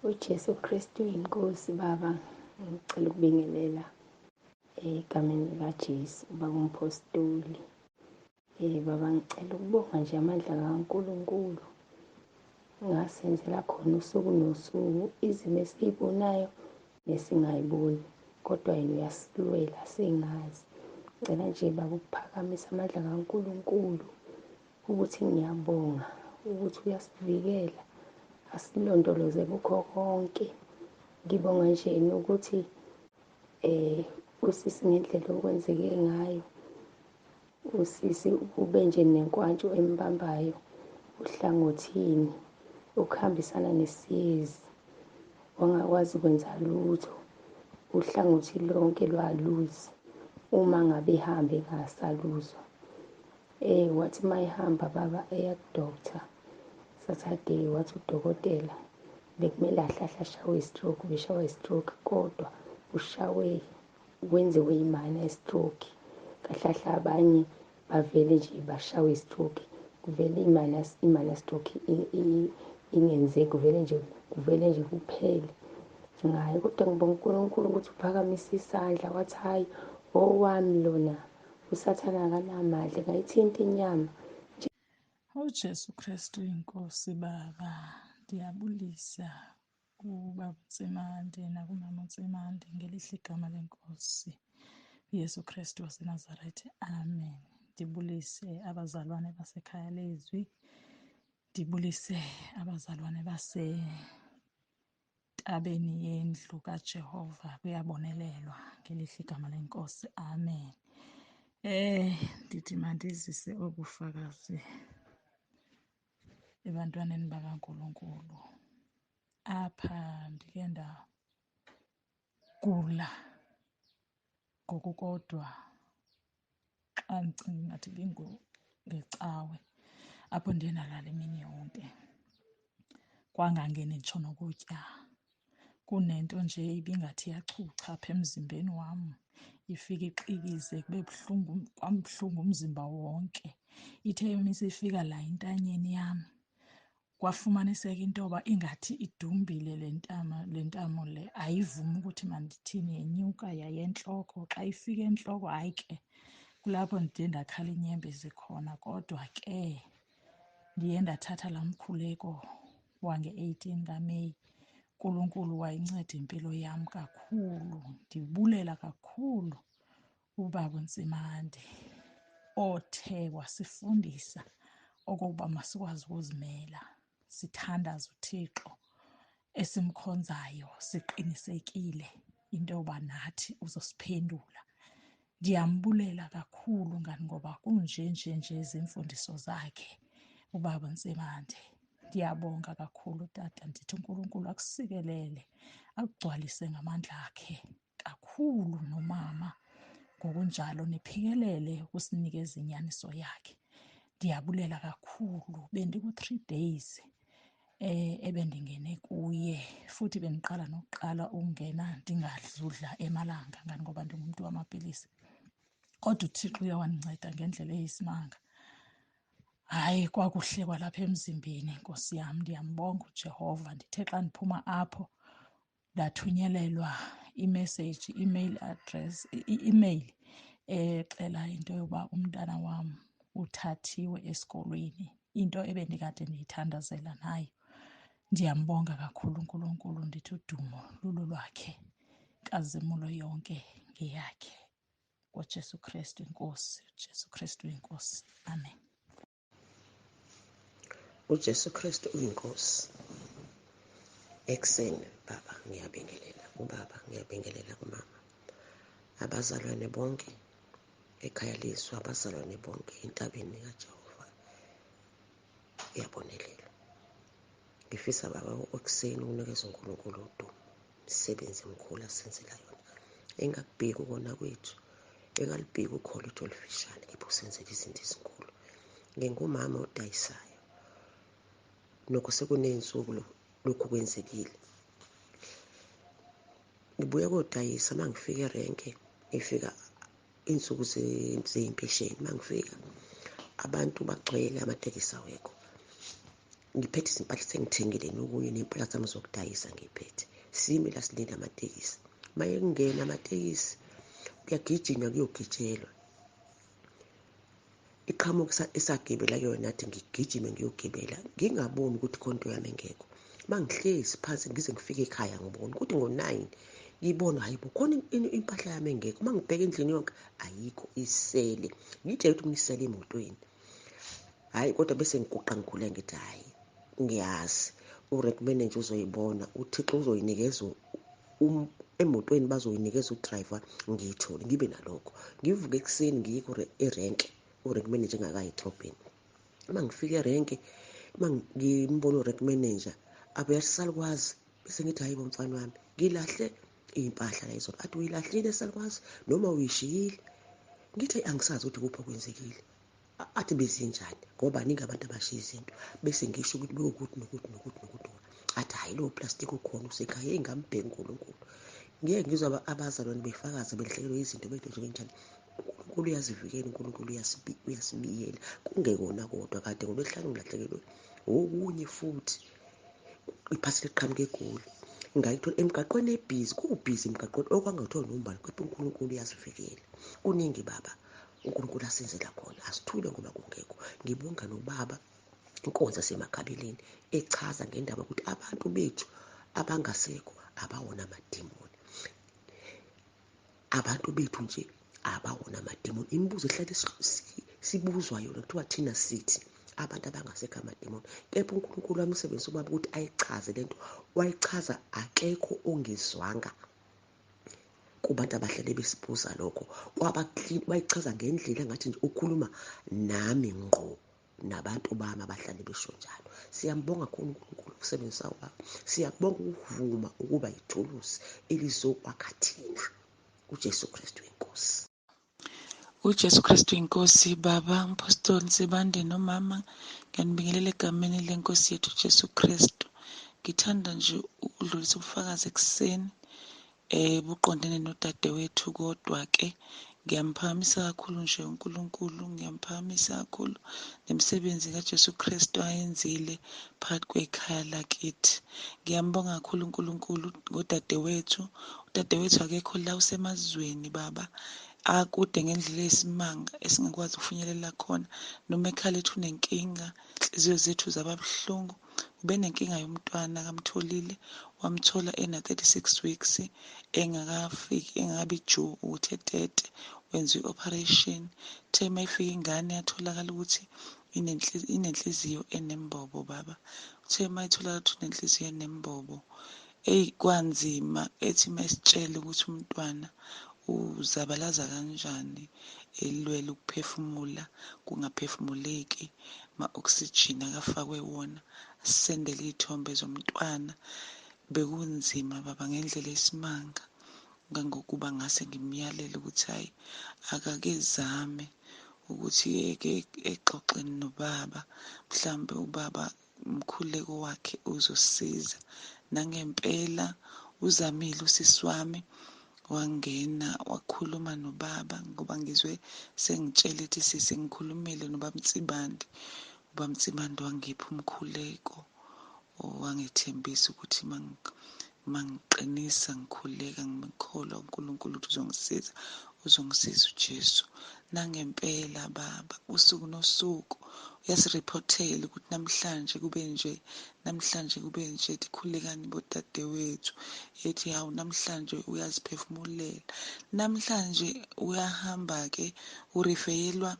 UJesu Kristu inkosi baba, ngicela ukubingelela egameni likaJesu baba umpostoli. Baba ngicela ukubonga nje amandla kaNkulunkulu ngasenzela khona usuku nosuku izimo esiyibonayo nesingayiboni kodwa yena uyasilwela singazi. Ngicela nje baba ukuphakamisa amandla kaNkulunkulu ukuthi ngiyabonga ukuthi uyasivikela asilondoloze kukho konke. Ngibonga nje nokuthi usisi ngendlela okwenzeke ngayo, usisi ube nje nenkwantshu embambayo uhlangothini ukuhambisana nesiyezi, wangakwazi ukwenza lutho, uhlangothi lonke lwaluzi uma ngabe ehambe engasaluzwa. Wathi mayehamba baba eya ku-doctor Saturday, wathi udokotela bekumele ahlahle ashawe i-stroke, ubeshawa i-stroke kodwa ushawe kwenziwe i-minor stroke. Kahle kahle abanye bavele nje bashawe i-stroke, kuvele i-minor stroke ingenzeki, kuvele nje kuphele ngayo. Kodwa ngibonga uNkulunkulu ukuthi uphakamise isandla wathi hhayi owami lona, uSathane akanamandla, ngayithinta inyama. UJesu Kristu inkosi baba, ndiyabulisa kubaba uNtsimande nakumama uNtsimande ngelihle igama lenkosi uYesu Kristu waseNazaretha, amen. Ndibulise abazalwane basekhaya lezwi, ndibulise abazalwane basentabeni yendlu kaJehova, kuyabonelelwa ngelihle igama lenkosi, amen. Ndithi mandizise obufakazi ebantwaneni bakaNkulunkulu. Apha ndike ndagula ngokukodwa xa ndicinga ingathi ngeCawe, apho ndiye ndalala imini yonke kwangangeni nditsho nokutya. Kunento nje ibingathi iyachucha apha emzimbeni wam, ifike ixikize kube buhlungu, kwambuhlungu umzimba wonke. Ithe isifika la entanyeni yam kwafumaniseka into yoba ingathi idumbile le ntamo, le ntamo le ayivumi ukuthi mandithini, yenyuka yaye entloko. Xa ifika entloko hayi ke kulapho ndiye ndakhala iinyembezi khona. Kodwa ke ndiye ndathatha laa mkhuleko wange-18 kaMeyi, uNkulunkulu wayinceda impilo yam kakhulu. Ndibulela kakhulu ubaba uNtsimande othe wasifundisa okokuba masikwazi ukuzimela, sithandaze uThixo esimkhonzayo siqinisekile into yoba nathi uzosiphendula. Ndiyambulela kakhulu ngani ngoba kunje nje nje ziimfundiso zakhe ubaba uNtsimande. Ndiyabonga kakhulu tata, ndithi uNkulunkulu akusikelele, akugcwalise ngamandla akhe kakhulu nomama ngokunjalo, niphikelele ukusinikeza inyaniso yakhe. Ndiyabulela kakhulu. Bendiku-3 days ebendingene kuye, futhi bendiqala nokuqala ukungena ndingadludla emalanga ngani ngoba ndingumntu wamapilisi. Kodwa uThixo uye wandinceda ngendlela eyisimanga. Hayi, kwakuhle kwalapha emzimbeni nkosi yam, ndiyambonga uJehova. Ndithe xa ndiphuma apho ndathunyelelwa imessage, email address, i-email exela into yoba umntana wam uthathiwe esikolweni, into ebendikade ndiyithandazela nayo. Ndiyambonga kakhulu uNkulunkulu, ndithi udumo lulo lwakhe, inkazimulo yonke ngeyakhe ngoJesu Kristu inkosi, uJesu Kristu inkosi, amen. UJesu Kristu uyinkosi. Ekuseni baba ngiyabingelela kubaba, ngiyabingelela kumama, abazalwane bonke ekhaya lezwi, abazalwane bonke entabeni kaJehova iyabonelela. Ngifisa baba ekuseni ukunikeza uNkulunkulu udumo, imisebenzi emikhulu asenzela yona, engakubheki ukona kwethu, engalubheki ukholo lwethu olufishane, kepha usenzela izinto ezinkulu. Ngingumama odayisayo, nokho sekuney'nsuku lokhu kwenzekile. Ngibuye kodayisa, uma ngifika erenke ngifika iy'nsuku zey'mpesheni, uma ngifika abantu bagcwele amatekisi awekho. Ngiphethe izimpahla sengithengile nokunye ney'mpahla zami zokudayisa ngiy'phethe. Sime la silinde amatekisi. Uma engena amatekisi kuyagijinywa kuyogitshelwa. Iqhamuka esagibela kuyona nathi ngigijime ngiyogibela ngingaboni ukuthi khona into yami engekho. Uma ngihlezi phansi ngize ngifike ekhaya ngibone ukuthi ngo-9 ngibona hayi bo khona impahla yami engekho. Uma ngibheka endlini yonke ayikho, isele. Ngitshela ukuthi ngisele emotweni. Hhayi kodwa bese ngiguqa ngikhuleka ngithi hhayi ngiyazi u-rank manager uzoyibona, uThixo uzoyinikeza emotweni bazoyinikeza u-driver ngiyithole ngibe nalokho. Ngivuke ekuseni ngiye erenki, u-rank manager engakayi edrobheni. Uma ngifika erenki, uma ngimbona u-rank manager abuye athi salukwazi, bese ngithi hhayi bo mfana wami ngilahle iy'mpahla la izolo. Athi uyilahlile salukwazi noma uyishiyile? Ngithi angisazi ukuthi kuphi okwenzekile. Athi bezinjani ngoba baningi abantu abashiya izinto. Bese ngisho ukuthi bekuwukuthi nokuthi nokuthi nokuthi. Athi hhayi lowo plastic ukhona usekhaya, eyi ngambheka uNkulunkulu. Ngeke ngizwe abazalwane befakaza belahlekelwe izinto bethu nje kanjani. uNkulunkulu uyazivikela, uNkulunkulu uyasibiyela. Kungekona kodwa kade ngoLwesihlanu ngilahlekelwe okunye futhi. Iphasi liqhamuka eGoli. Ngayithola emgaqweni ebhizi, kubhizi emgaqweni okwangathiwa nombani kodwa uNkulunkulu uyasivikela. Kuningi baba uNkulunkulu asenzela khona, asithule ngoba kungekho. Ngibonga nobaba inkonzo yaseMakhabeleni echaza ngendaba ukuthi abantu bethu abangasekho abawona amadimoni. Abantu bethu nje abawona amadimoni. Imibuzo ehlale sibuzwa yona kuthiwa thina sithi abantu abangasekho amadimoni. Kepha uNkulunkulu wamsebenzisa ubaba ukuthi ayichaze lento, wayichaza akekho ongezwanga kubantu abahlale besibuza lokho. Kwaba clean, wayichaza ngendlela engathi nje ukhuluma nami ngqo nabantu bami abahlale besho njalo. Siyambonga khona uNkulunkulu ukusebenzisa ubaba. Siyabonga ukuvuma ukuba yithuluzi elizokwakha thina. uJesu Kristu inkosi. UJesu Kristu inkosi. Baba Mpostoli Nsibande nomama, ngiyanibingelela egameni lenkosi yethu Jesu Kristu. Ngithanda nje ukudlulisa ubufakazi ekuseni buqondene nodadewethu, kodwa ke ngiyamphakamisa kakhulu nje uNkulunkulu, ngiyamphakamisa kakhulu nemisebenzi kaJesu Kristu ayenzile phakathi kwekhaya lakithi. Ngiyambonga kakhulu uNkulunkulu ngodadewethu. Udadewethu akekho la, usemazweni baba, akude ngendlela eyisimanga esingakwazi ukufinyelela khona. Noma ekhaya lethu unenkinga, inhliziyo zethu zaba buhlungu. Ubenenkinga yomntwana akamtholile, wamthola ena-36 weeks engakafiki, engakabi due ukuthi etete, wenziwa i-operation. Ithe uma ifika ingane yatholakala ukuthi inenhliziyo enembobo baba. Uthe uma etholakala ukuthi unenhliziyo enembobo, eyi kwanzima ethi uma esitshela ukuthi umntwana uzabalaza kanjani elwela ukuphefumula kungaphefumuleki, ma-oxygen akafakwe wona, asisendele iy'thombe zomntwana. Bekunzima baba ngendlela esimanga, ngangokuba ngase ngimyalele ukuthi hhayi akakezame ukuthi eke exoxe nobaba, mhlawumbe ubaba umkhuleko wakhe uzosiza. Nangempela uzamile usisi wami, wangena wakhuluma nobaba, ngoba ngizwe sengitshela ethi sisi ngikhulumile nobaba Nsibande. Ubaba Nsibande wangipha umkhuleko, wangethembisa ukuthi mangiqinisa ngikhuleka ngikholwa uNkulunkulu ukuthi uzongisiza, uzongisiza uJesu. Nangempela baba usuku nosuku uyasiriphothela ukuthi namhlanje kube nje, namhlanje kube nje, ethi khulekani bodadewethu, ethi hawu namhlanje uyaziphefumulela, namhlanje uyahamba-ke urifeyelwa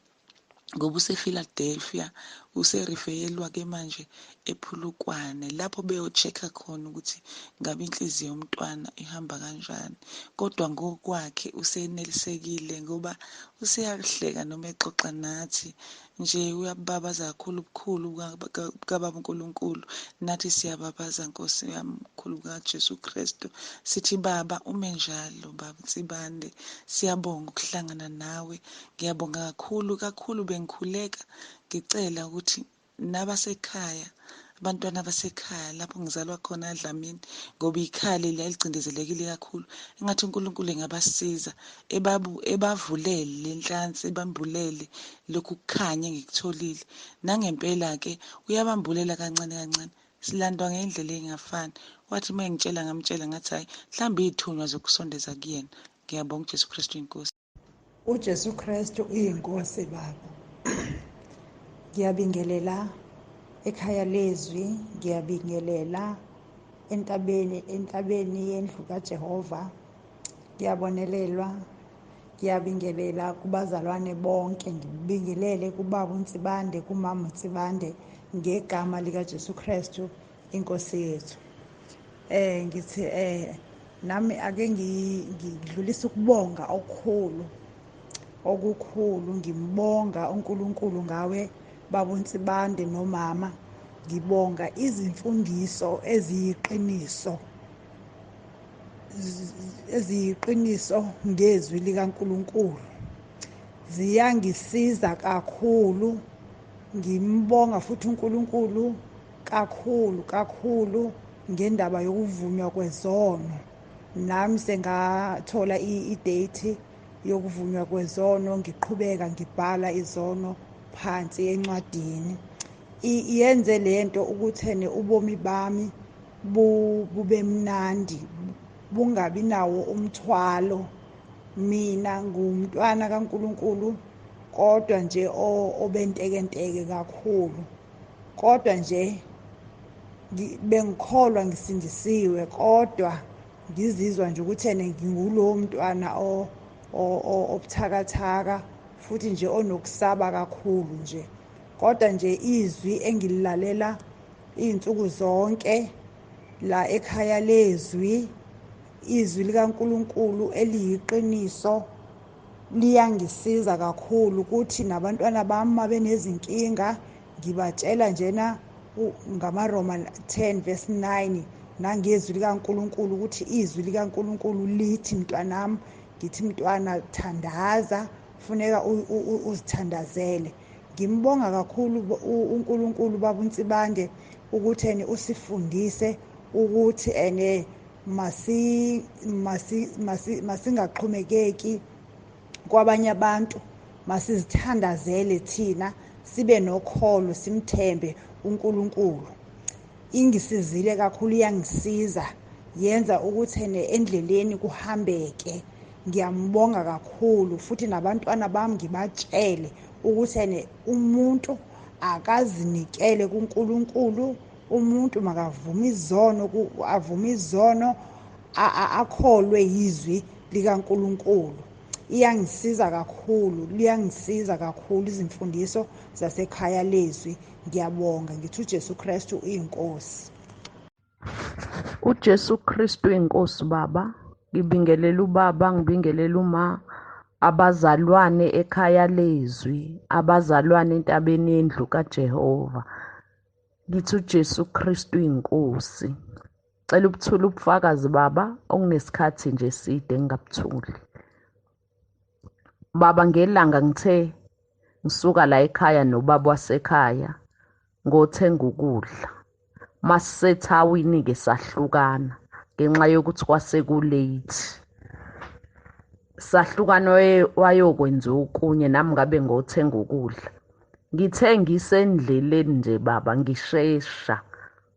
ngoba usePhiladelphia, userifeyelwa-ke manje ePhulukwane lapho beyo-check-a khona ukuthi ngabe inhliziyo yomntwana ihamba kanjani. Kodwa ngokwakhe usenelisekile ngoba useyahleka noma exoxa nathi nje, uyababaza kakhulu ubukhulu bukababa uNkulunkulu. Nathi siyababaza Nkosi yami ubukhulu bukaJesu Kristu, sithi baba ume njalo baba Nsibande, siyabonga ukuhlangana nawe. Ngiyabonga kakhulu kakhulu, bengikhuleka ngicela ukuthi nabasekhaya Abantwana basekhaya lapho ngizalwa khona Dlamini, ngoba ikhaya leli licindezelekile kakhulu. Engathi uNkulunkulu engabasiza, ebavulele le nhlansi, ebambulele lokhu kukhanya engikutholile. Nangempela-ke uyabambulela kancane kancane. Silandwa ngendlela engafani. Wathi uma engitshela ngamtshela ngathi hhayi, mhlawumbe iy'thunywa zokusondeza kuyena. Ngiyabonga uJesu Kristu inkosi. UJesu Kristu uyinkosi baba. Ngiyabingelela ekhaya lezwi, ngiyabingelela entabeni yendlu kaJehova. Ngiyabonelelwa, ngiyabingelela kubazalwane bonke, ngibingelele kubaba uNsibande, kumama uNsibande ngegama likaJesu Kristu inkosi yethu. Ngithi nami ake ngidlulise ukubonga okukhulu, ngimbonga uNkulunkulu ngawe baba uNsibande nomama. Ngibonga izimfundiso eziyiqiniso ngezwi likaNkulunkulu, ziyangisiza kakhulu. Ngimbonga futhi uNkulunkulu kakhulu kakhulu ngendaba yokuvunywa kwezono. Nami sengathola i-date yokuvunywa kwezono, ngiqhubeka ngibhala izono phansi encwadini. Yenze lento ukuthi ubomi bami bube mnandi, bungabi nawo umthwalo. Mina ngumntwana kaNkulunkulu, kodwa nje obentekenteke kakhulu, kodwa nje bengikholwa ngisindisiwe, kodwa ngizizwa nje ukuthi ene ngingulowo mntwana obuthakathaka futhi nje onokusaba kakhulu nje. Kodwa nje izwi engililalela iy'nsuku zonke la ekhaya lezwi, izwi likaNkulunkulu eliyiqiniso liyangisiza kakhulu ukuthi nabantwana bami mabenezinkinga ngibatshela njena ngamaRoma 10 verse 9 nangezwi likaNkulunkulu ukuthi izwi likaNkulunkulu lithi mntwanami, ngithi mntwana thandaza, funeka uzithandazele. Ngimbonga kakhulu uNkulunkulu baba uNsibande ukuthi ene usifundise ukuthi ene masingaxhomekeki kwabanye abantu, masizithandazele thina, sibe nokholo, simthembe uNkulunkulu. Ingisizile kakhulu, iyangisiza, yenza ukuthi ene endleleni kuhambeke. Ngiyambonga kakhulu futhi nabantwana bami ngibatshele ukuthi ene umuntu akazinikele kuNkulunkulu, umuntu makavume izono, avume izono, akholwe yizwi likaNkulunkulu. Iyangisiza kakhulu, liyangisiza kakhulu izimfundiso zasekhaya lezwi. Ngiyabonga, ngithi uJesu Kristu uyinkosi. UJesu Kristu uyinkosi baba. Ngibingelela ubaba, ngibingelela uma, abazalwane ekhaya lezwi, abazalwane entabeni yendlu kaJehova. Ngithi uJesu Kristu uyinkosi. Cela ubuthule ubufakazi baba, okunesikhathi nje eside ngingabuthuli. Baba, ngelanga ngithe ngisuka la ekhaya nobaba wasekhaya ngothenga ukudla. Masisethawini-ke sahlukana ngenxa yokuthi kwase ku-late. Sahlukana wayokwenza okunye, nami ngabe ngothenga ukudla. Ngithe ngisendleleni nje baba, ngishesha,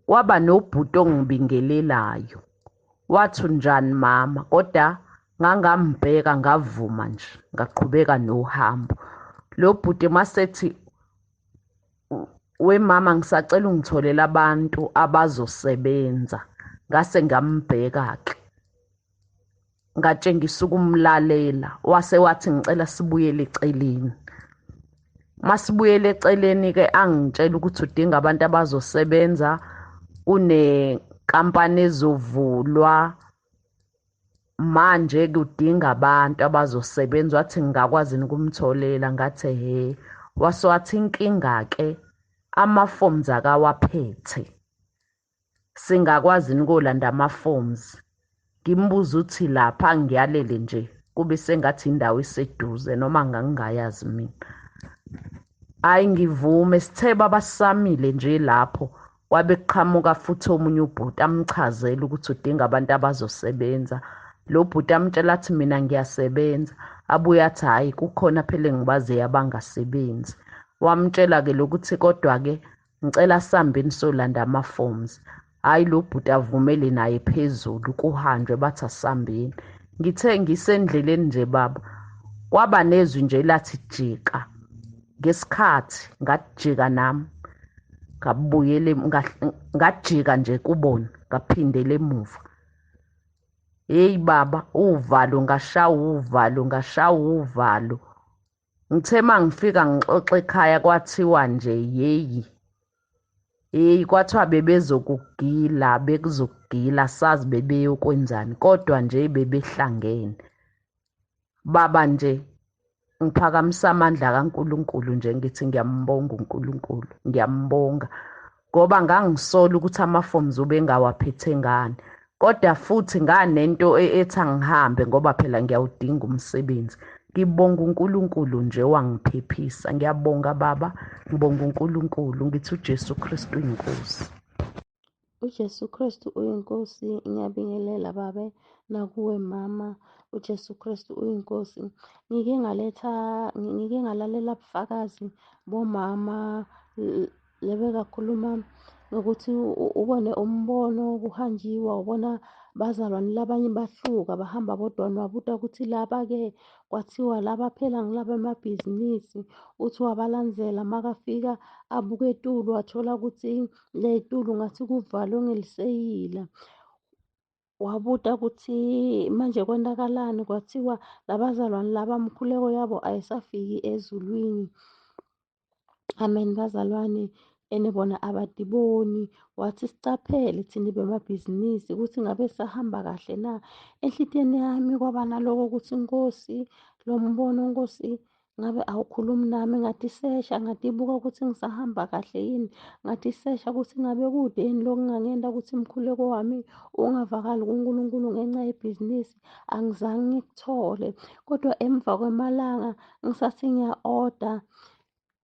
kwaba nobhuti ongibingelelayo. Wathi unjani mama, kodwa ngangambheka ngavuma nje, ngaqhubeka nohambo. Lo bhuti masethi wemama ngisacela ungitholele abantu abazosebenza. Ngase ngambheka-ke, ngatshengisa ukumlalela. Wase wathi ngicela sibuyele eceleni. Masibuyele eceleni-ke angitshela ukuthi udinga abantu abazosebenza, kunenkampani ezovulwa manje kudinga abantu abazosebenza. Wathi ngingakwazi ukumtholela, ngathi he. Wase wathi inkinga-ke ama-forms akawaphethe, singakwazi ukolanda ama-forms. Ngimbuza uthi lapha ngiyalele nje kube sengathi indawo iseduze noma ngangingayazi mina. Hhayi ngivume, sithe babasamile nje lapho Kwabe kuqhamuka futhi omunye ubhuti amchazela ukuthi udinga abantu abazosebenza. Lo bhuti amtshela athi mina ngiyasebenza, abuye athi hhayi kukhona phela engibaziyo abangasebenzi. Wamtshela-ke lokuthi kodwa-ke ngicela sihambeni solanda ama-forms. Hhayi lo bhuti avumele naye phezulu kuhanjwe bathi asihambeni. Ngithe ngisendleleni nje baba, kwaba nezwi nje lathi jika. Ngesikhathi ngajika nami ngabuyele ngajika nje kubona ngaphindela emuva. Hey baba, uvalo ngashawa uvalo ngashawa uvalo. Ngithe mangifika ngixoxa ekhaya kwathiwa nje yeyi. Hey kwathiwa bebezokugila bekuzokugila sazi bebeyokwenzani kodwa nje bebehlangene. Baba nje ngiphakamisa amandla kaNkuluNkulu nje ngithi ngiyambonga uNkulunkulu, ngiyambonga ngoba ngangisola ukuthi ama-forms ubengawaphethe ngani. Kodwa futhi nganento ethi angihambe ngoba phela ngiyawudinga umsebenzi. Ngibonga uNkulunkulu nje wangiphephisa. Ngiyabonga baba, ngibonga uNkulunkulu ngithi uJesu Kristu uyinkosi. UJesu Kristu uyinkosi. Ngiyabingelela babe nakuwe mama. uJesu Kristu uyinkosi. Ngike ngaletha ngike ngalalela ubufakazi bomama lebekakhuluma ngokuthi ubone umbono kuhanjiwa ubona bazalwane labanye bahluka bahamba bodwa wabuta ukuthi laba-ke kwathiwa laba phela ngilaba emabhizinisi uthi wabalandzela makafika abuke etulu wathola ukuthi le tulu ngathi kuvalwe ngeliseyila. Wabuta ukuthi manje kwenzakalani, kwathiwa labazalwane laba mkhuleko yabo ayisafiki ezulwini. Amen bazalwane, ene bona abadiboni. Wathi sicaphele thina bemabhizinisi ukuthi ngabe sahamba kahle na. Enhlitiyweni yami kwaba naloko ukuthi Nkosi, lo mbono Nkosi ngabe awukhulumi nami. Ngatisesha ngatibuka ukuthi ngisahamba kahle yini, ngatisesha ukuthi ngabe kude yini lokungangenta ukuthi umkhuleko wami ungavakali kuNkulunkulu ngenxa yebhizinisi. Angizange ngikuthole, kodwa emva kwemalanga ngisathi ngiya-order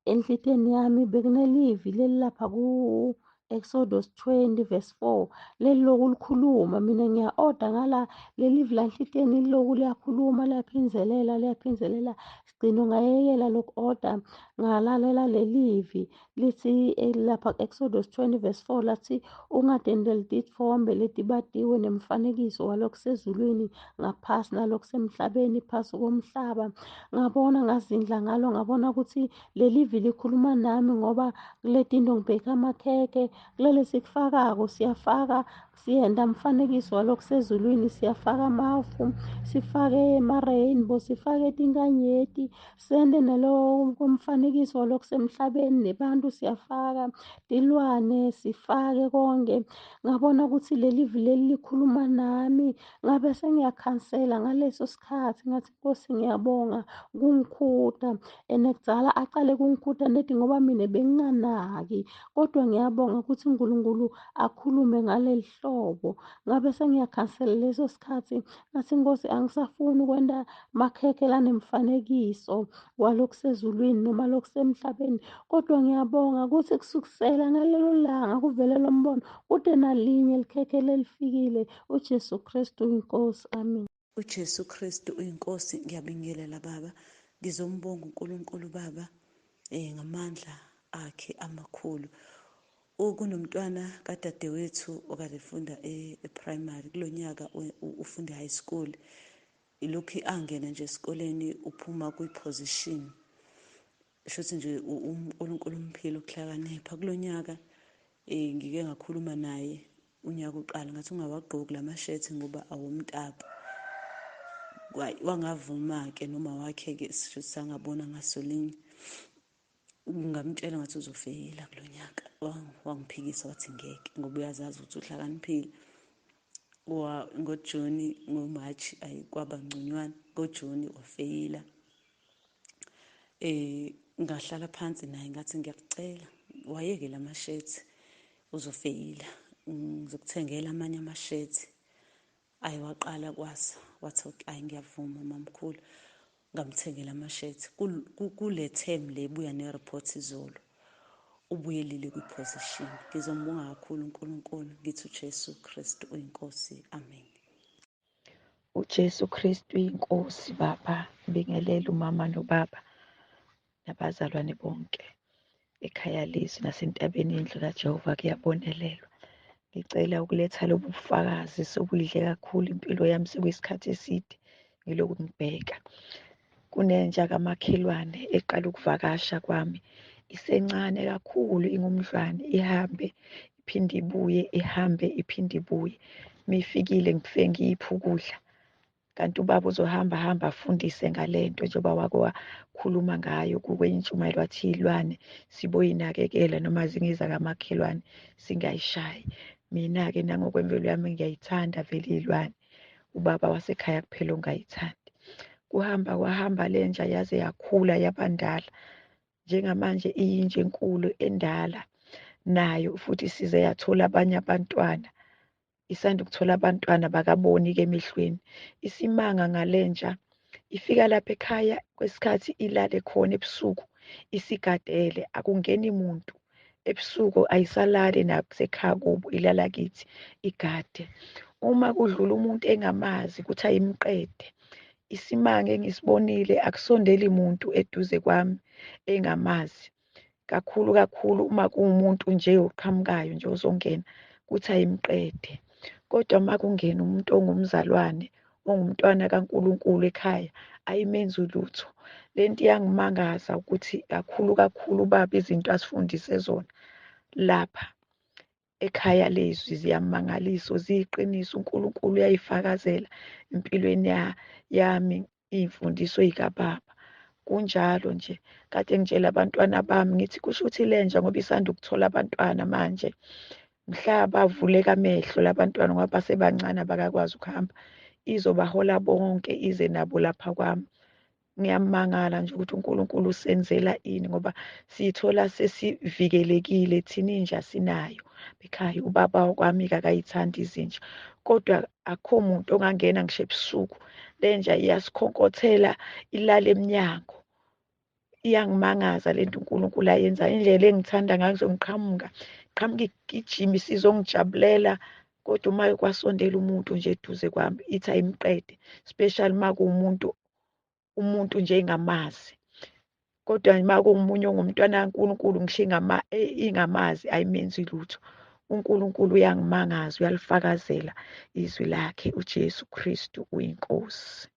enhlitiyweni yami bekunelivi leli lapha ku-Exodus 20 verse 4 leli loku likhuluma. Mina ngiya-order ngala leli livi la enhlitiyweni liloku liyakhuluma liyaphinzelela liyaphinzelela. Sigcino ngayekela loku-order ngalalela lelivi lithi lapha ku-Exodus 20 verse 4 lathi ungadendeli titfombe letibatiwe nemfanekiso walokusezulwini ngaphasi nalokusemhlabeni phasi komhlaba. Ngabona ngazindla ngalo ngabona ukuthi lelivi likhuluma nami ngoba kule tinto ngibheka amakhekhe kulele sikufakako siyafaka siyenda mfanekiso walokusezulwini, siyafaka amafu sifake ema-rainbow sifake tinkanyeti sende nalo komfanekiso walokusemhlabeni nebantu siyafaka tilwane sifake konke. Ngabona ukuthi leli vi leli likhuluma nami, ngabe sengiyakhansela ngaleso sikhathi ngathi Nkosi ngiyabonga kungikhuta ene kudzala acale kungikhuta nedi ngoba mina benginganaki, kodwa ngiyabonga ukuthi uNkulunkulu akhulume ngaleli hlobo. Ngabe sengiyakhansela leso sikhathi ngathi Nkosi angisafuni ukwenta makhekhe lanemfanekiso walokusezulwini noma lokusemhlabeni, kodwa ngiyabonga ukuthi kusukisela ngalelo langa kuvele lo mbono kude nalinye likhekhe lelifikile. uJesu Kristu inkosi. Amen. UJesu Kristu uyinkosi. Ngiyabingelela baba, ngizombonga uNkulunkulu baba ngamandla akhe amakhulu. Kunomntwana kadadewethu okade efunda e-primary kulonyaka ufunda high school. Ilokhu angena nje esikoleni uphuma kwi-position. Shuthi nje uNkulunkulu umphile ukuhlakanipha kulonyaka. Ngike ngakhuluma naye unyaka uqala ngathi ungawagqoki lamashethi ngoba awomtapo. Wangavuma-ke noma wakhe-ke sisho sangabona ngasolinye. Ngamtshela ngathi uzofeyila kulo nyaka, wangiphikisa wathi ngeke ngoba uyazazi ukuthi uhlakaniphile. NgoJuni ngoMarch ayi kwaba ngconywana, ngoJuni wafeyila. Ngahlala phansi naye ngathi ngiyakucela wayeke lamashethi uzofeyila, ngizokuthengela amanye amashethi. Ayi waqala kwasa wathi ayi ngiyavuma mamkhulu, ngamthengela amashethi. Kule term le buya ne-report izolo, Ubuyelile kwi-position. Ngizombonga kakhulu uNkulunkulu, ngithi uJesu Kristu uyiNkosi. Amen. UJesu Kristu uyinkosi baba, ngibingelela umama nobaba nabazalwane bonke ekhaya lezwi nasentabeni yendlu kaJehova kuyabonelelwa. Ngicela ukuletha lobu bufakazi sobuyidle kakhulu impilo yami sekuyisikhathi eside ngilokhu ngibheka. Kunentsha kamakhelwane eqala ukuvakasha kwami, isencane kakhulu, ingumdlwane, ihambe iphinde ibuye, ihambe iphinde ibuye. Mifikile ngifike ngiyiphe ukudla, kanti ubaba uzohamba hamba afundise ngalento njengoba wake wakhuluma ngayo kwenye intshumayelo, wathi iy'lwane siboyinakekela noma zingezakamakhelwane singayishayi. Mina-ke nangokwemvelo yami ngiyayithanda vele iy'lwane, ubaba wasekhaya kuphela ongayithandi. Kuhamba kwahamba lenja yaze yakhula yabandala, njengamanje iyinja enkulu endala nayo futhi size yathola abanye abantwana, isanda ukuthola abantwana bakaboni-ke emehlweni. Isimanga ngalenja, ifika lapha ekhaya kwesikhathi ilale khona ebusuku isigadele, akungeni muntu ebusuku, ayisalali nasekhaya kubo, ilala kithi igade. Uma kudlula umuntu engamazi ukuthi ayimqede. Isimanga engisibonile, akusondeli muntu eduze kwami engamazi, kakhulu kakhulu uma kuwumuntu nje oqhamukayo nje ozongena kuthi ayimqede. Kodwa uma kungena umuntu ongumzalwane, ongumntwana kaNkulunkulu ekhaya, ayimenzi lutho. Lento iyangimangaza ukuthi kakhulu kakhulu ubaba izinto asifundise zona lapha ekhaya lezwi ziyamangaliso, ziyiqiniso. uNkulunkulu uyayifakazela empilweni yami iy'mfundiso y'kababa. Kunjalo nje, kade ngitshela abantwana bami ngithi kusho ukuthi lenja ngoba isanda ukuthola abantwana manje, mhla bavuleka amehlo labantwana ngoba basebancane abakakwazi ukuhamba, izobahola bonke ize nabo lapha kwami. Ngiyamangala nje ukuthi uNkulunkulu usenzela ini, ngoba siyithola sesivikelekile thina inja sinayo ekhaya. Ubaba kwami-ke akayithandi izinja, kodwa akukho muntu ongangena ngisho ebusuku, lenja iyasikhonkothela ilale emnyango. Iyangimangaza lento uNkulunkulu ayenza, indlela engithanda ngayo ngizongiqhamuka qhamuka igijima isizongijabulela, kodwa uma kwasondela umuntu nje eduze kwami ithi ayimqede, especially uma kuwumuntu umuntu nje engamazi. Kodwa uma kuwumunye ongumntwana kaNkulunkulu ngisho ingamazi ayimenzi lutho. uNkulunkulu uyangimangaza, uyalifakazela izwi lakhe. uJesu Kristu uyiNkosi.